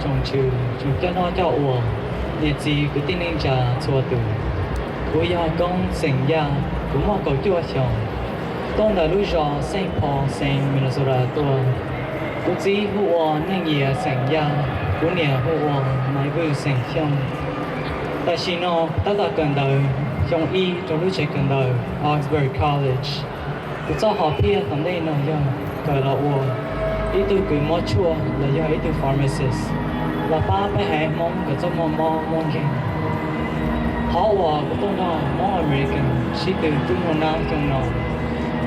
tsoom tswv, tsoom coj noj coj ua, niam txiv kwv tij neej tsa txhua tus. Kuv yog Koob xeem Yaj, kuv muaj kaum cuaj xyoos, tuaj ntawm lub zos Saint Paul, xeev Minnesota tuaj. Kuv txiv hu ua Neej Yias xeem Yaj, kuv niam hu ua Maiv Vwj xeem Xyooj. Tam sim no tab tom kawm ntawv xyoo ib rau lub tsev kawm ntawv Augsburg College. Kuv txoj hom phiaj tom ntej no yog kawm los ua ib tug kws muab tshuaj los yog ib tug pharmacist los pab peb haiv Hmoob kom txhob muaj mob muaj nkeeg. Qhov uas kuv tuaj nrog Hmoob American sib tw tub hnub nab xyoo no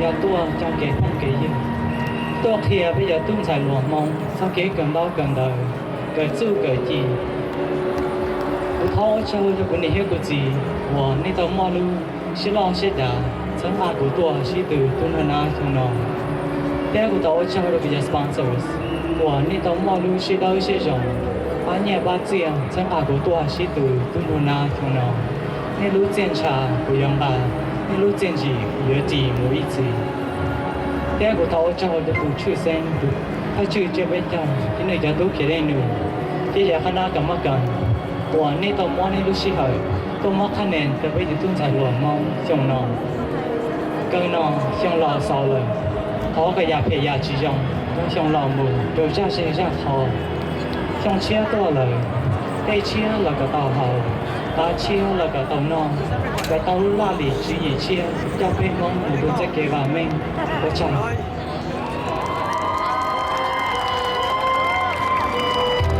yog tuaj cog kev phooj kev ywg, tuaj qhia peb cov tub ntxhais hluas Hmoob txog kev kawm ntaub kawm ntawv, kawm txuj kawm ci. Kuv thov ua tsaug rau kuv niam thiab kuv txiv uas nej tau muaj lub siab loj siab dav txhawb nqa kuv tuaj sib tw tub hnub nab xyoo no. Thiab kuv thov ua tsaug rau kuv cov sponsors uas nej tau muaj lub siab dawb siab zoo, pab nyiaj pab txiaj txhawb nqa kuv tuaj sib tw tub hnub nab xyoo no. Nej lub txiaj ntsha kuv yuav nqa, nej lub txiaj ntsim kuv yuav ris mus ib txhis. Thiab kuv thov ua tsaug rau tus tshwj xeeb, tus thawj tswj tsiab peb caug thiab nws cov tub khiav dej num thiab yav qhab nab kam mab kam uas nej tau muab nej lub sij hawm tuaj muab qhab nees rau peb cov tub ntxhais hluas Hmoob xyoo no. Kawg no xyoo laus xaus lawm, thov kom yam phem yam tsis zoo nyob xyoo laus mus rau zaj ze zaj qhov. Xyoo tshiab tuaj lawm, dej tshiab los kom tau haus, tav tshiab los kom tau noj, kom tau lub laj lim tswv yim tshiab coj peb Hmoob mus rau txoj kev vam meej. Ua tsaug.